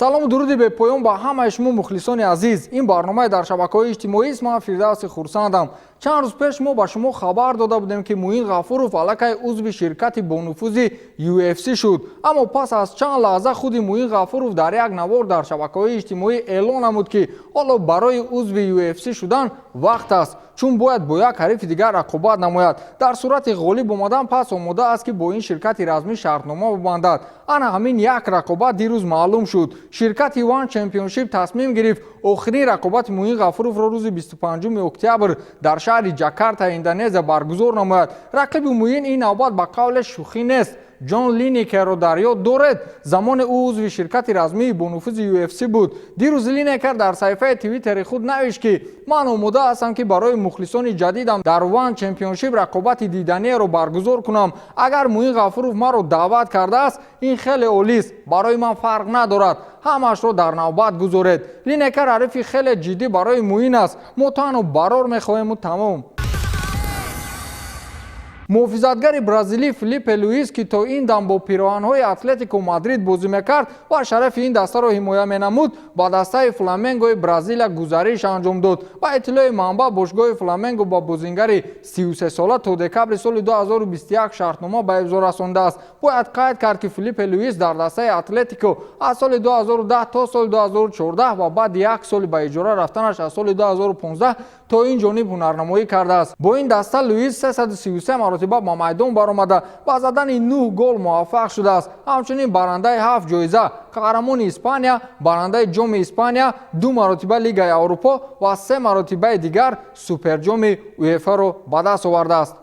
Салому дуруди бепоён ба ҳамаи шумо, мухлисони азиз. Ин барномаи дар шабакаҳои иҷтимоист. Ман Фирдавси Хурсандам. Чанд рӯз пеш мо ба шумо хабар дода будем, ки Муин Ғафуров аллакай узви ширкати бонуфузи UFC шуд. Аммо пас аз чанд лаҳза худи Муин Ғафуров дар як навор дар шабакаҳои иҷтимоӣ эълон намуд, ки ҳоло барои узви UFC шудан вақт аст, чун бояд бо як ҳарифи дигар рақобат намояд. Дар сурати ғолиб омадан пас омода аст, ки бо ин ширкати размӣ шартнома бибандад. Ана ҳамин як рақобат дирӯз маълум шуд. Ширкати One Championship тасмим гирифт охирин рақобати Муин Ғафуровро рӯзи 25 октябр дар шаҳри Ҷакарта, Индонезия баргузор намояд. Рақиби Муин ин навбат ба қавле шӯхӣ нест. Ҷон Линекерро дар ёд доред? Замоне ӯ узви ширкати размии бонуфузи UFC буд. Дирӯз Линекер дар саҳифаи Твиттери худ навишт, ки ман омода ҳастам, ки барои мухлисони ҷадидам дар One Championship рақобати диданиеро баргузор кунам. Агар Муин Ғафуров маро даъват кардааст, ин хеле олист. Барои ман фарқ надорад, ҳамаашро дар навбат гузоред. Линекер ҳарифи хеле ҷиддӣ барои Муин аст. Мо танҳо барор мехоҳему тамом. Муҳофизатгари бразилӣ Филиппе Луис, ки то ин дам бо пироҳанҳои Атлетико Мадрид бозӣ мекард ва шарафи ин дастаро ҳимоя менамуд, ба дастаи Фламенгои Бразилия гузариш анҷом дод. Ба иттилои манбаъ, бошгоҳи Фламенго ба бозингари 33сола то декабри соли 2021 шартнома ба имзо расондааст. Бояд қайд кард, ки Филиппе Луис дар дастаи Атлетико аз соли 2010 то соли 2014 ва баъди як соли ба иҷора рафтанаш аз соли 2015 то ин ҷониб ҳунарнамоӣ кардааст. Бо ин даста Луис 333 маротиба ба майдон баромада, ба задани 9 гол муваффақ шудааст. Ҳамчунин барандаи ҳафт ҷоиза: қаҳрамони Испания, барандаи Ҷоми Испания, ду маротиба Лигаи Аврупо ва се маротибаи дигар Суперҷоми УЕФАро ба даст овардааст.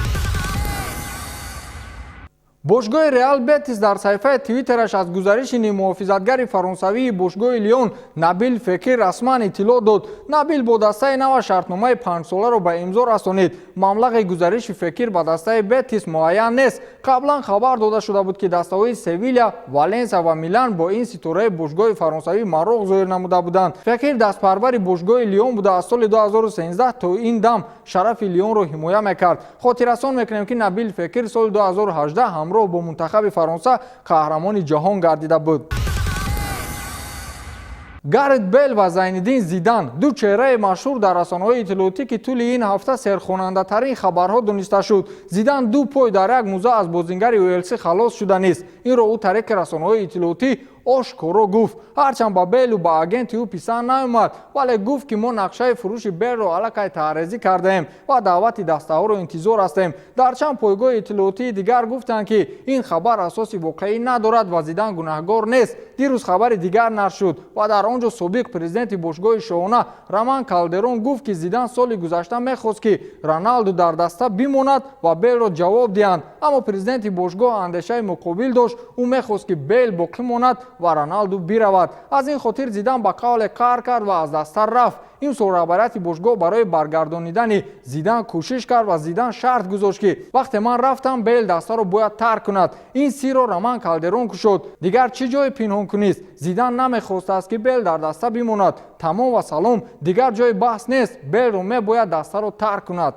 Бошгоҳи Реал Бетис дар саҳифаи Твиттераш аз гузариши ниммуҳофизатгари фаронсавии бошгоҳи Лион Набил Фекир расман иттилоъ дод. Набил бо дастаи нава шартномаи 5-соларо ба имзо расонид. Маблағи гузариши Фекир ба дастаи Бетис муайян нест. Қаблан хабар дода шуда буд, ки дастаҳои Севиля, Валенсия ва Милан бо ин ситораи бошгоҳи фаронсавӣ мароқ зоҳир намуда буданд. Фекир дастпарвари бошгоҳи Лион буда, аз соли 2013 то ин дам шарафи Лионро ҳимоя мекард. Хотиррасон мекунем, ки Набил Фекир соли 2018 ҳамроҳ бо мунтахаби Фаронса қаҳрамони ҷаҳон гардида буд. Гарет Бел ва Зайниддин Зидан, ду чеҳраи машҳур дар расонаҳои иттилоотӣ, ки тӯли ин ҳафта серхонандатарин хабарҳо дониста шуд. Зидан ду пой дар як муза аз бозингари Уэлсӣ халос шуданист. Инро ӯ тариқи расонаҳои иттилоотӣ ошкоро гуфт. Ҳарчанд ба Белу ба агенти ӯ писанд наомад, вале гуфт, ки мо нақшаи фурӯши Белро аллакай тарҳрезӣ кардаем ва даъвати дастаҳоро интизор ҳастем. Дар чанд пойгоҳи иттилоотии дигар гуфтанд, ки ин хабар асоси воқеӣ надорад ва Зидан гунаҳгор нест. Дирӯз хабари дигар нашр шуд ва дар он ҷо собиқ президенти бошгоҳи шоҳона Роман Калдерон гуфт, ки Зидан соли гузашта мехост, ки Роналду дар даста бимонад ва Белро ҷавоб диҳанд, аммо президенти бошгоҳ андешаи муқобил дошт. Ӯ мехост, ки Бел боқӣ монад ва Роналду биравад. Аз ин хотир Зидан ба қавле қаҳр кард ва аз даста рафт. Имсол раҳбарияти бошгоҳ барои баргардонидани Зидан кӯшиш кард ва Зидан шарт гузошт, ки вақте ман рафтам, Бел дастаро бояд тарк кунад. Ин сирро Роман Калдерон кушод. Дигар чӣ ҷое пинҳонкунист? Зидан намехостааст, ки Бел дар даста бимонад. Тамом ва салом, дигар ҷои баҳс нест. Белро мебояд дастаро тарк кунад.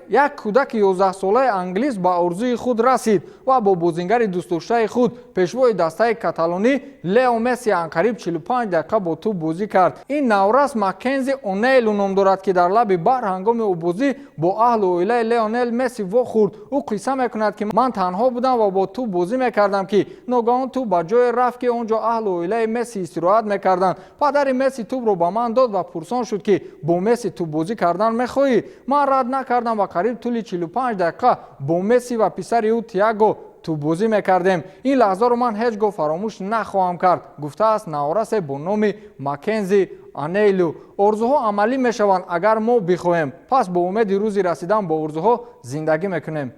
Як кӯдаки 11-солаи англис ба орзуи худ расид ва бо бозингари дӯстдоштаи худ, пешвои дастаи каталонӣ Лео Месси, анқариб 45 дақиқа бо тӯб бозӣ кард. Ин наврас Маккензи Онейлу ном дорад, ки дар лаби баҳр ҳангоми оббозӣ бо аҳлу оилаи Леонел Месси вохӯрд. Ӯ қисса мекунад, ки ман танҳо будам ва бо тӯб бозӣ мекардам, ки ногаҳон тӯб ба ҷое рафт, ки он ҷо аҳлу оилаи Месси истироҳат мекарданд. Падари Месси тӯбро ба ман дод ва пурсон шуд, ки бо Месси тӯббозӣ кардан мехоҳӣ? Ман рад накардам ва қариб тӯли 45 дақиқа бо Месси ва писари ӯ Тиаго тӯббозӣ мекардем. Ин лаҳзаро ман ҳеҷ гоҳ фаромӯш нахоҳам кард, гуфтааст наврасе бо номи Маккензи Анейлу. Орзуҳо амалӣ мешаванд, агар мо бихоҳем. Пас бо умеди рӯзи расидан бо орзуҳо зиндагӣ мекунем.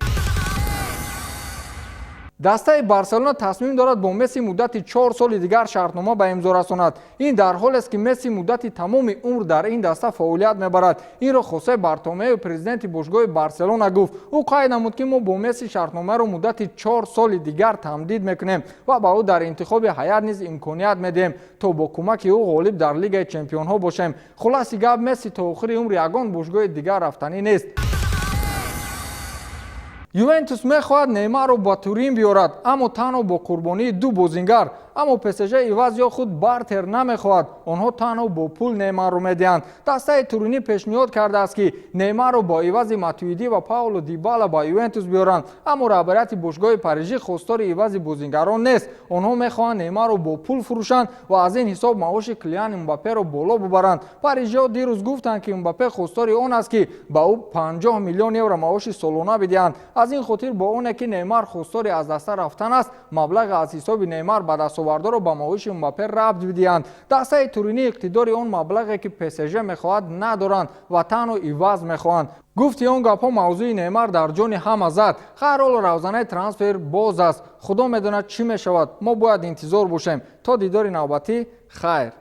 Дастаи Барселона тасмим дорад бо Месси муддати 4 соли дигар шартнома ба имзо расонад. Ин дар ҳолест, ки Месси муддати тамоми умр дар ин даста фаъолият мебарад. Инро Хосе Бартомеу, президенти бошгоҳи Барселона, гуфт. Ӯ қайд намуд, ки мо бо Месси шартномаро муддати 4 соли дигар тамдид мекунем ва ба ӯ дар интихоби ҳайат низ имконият медиҳем, то бо кӯмаки ӯ ғолиб дар Лигаи чемпионҳо бошем. Хулоси гап, Месси то охири умр ягон бошгоҳи дигар рафтанӣ нест. Ювентус мехоҳад Неймарро ба Турин биёрад, аммо танҳо бо қурбонии ду бозингар. Аммо ПСЖ иваз ё худ бартер намехоҳад. Онҳо танҳо бо пул Неймарро медиҳанд. Дастаи Туринӣ пешниҳод кардааст, ки Неймарро бо ивази Матуиди ва Пауло Дибала ба Ювентус биёранд. Аммо раҳбарияти бошгоҳи парижӣ хостори ивази бозингарон нест. Онҳо мехоҳанд Неймарро бо пул фурӯшанд ва аз ин ҳисоб маоши Килиан Мбапперо боло бубаранд. Парижиҳо дирӯз гуфтанд, ки Мбаппе хостори он аст, ки ба ӯ 50 миллион евро маоши солона бидиҳанд. Аз ин хотир, бо оне ки Неймар хостори аз даста рафтан аст, маблағи аз ҳисоби Неймар ба дастовардаро ба маоши Мбаппе рабт бидиҳанд. Дастаи Туринӣ иқтидори он маблағе, ки ПСЖ мехоҳад, надоранд ва танҳо иваз мехоҳанд. Гуфти он гапҳо, мавзӯи Неймар дар ҷони ҳама зад. Хайр, ҳоло равзанаи трансфер боз аст. Худо медонад, чӣ мешавад. Мо бояд интизор бошем. То дидори навбатӣ, хайр.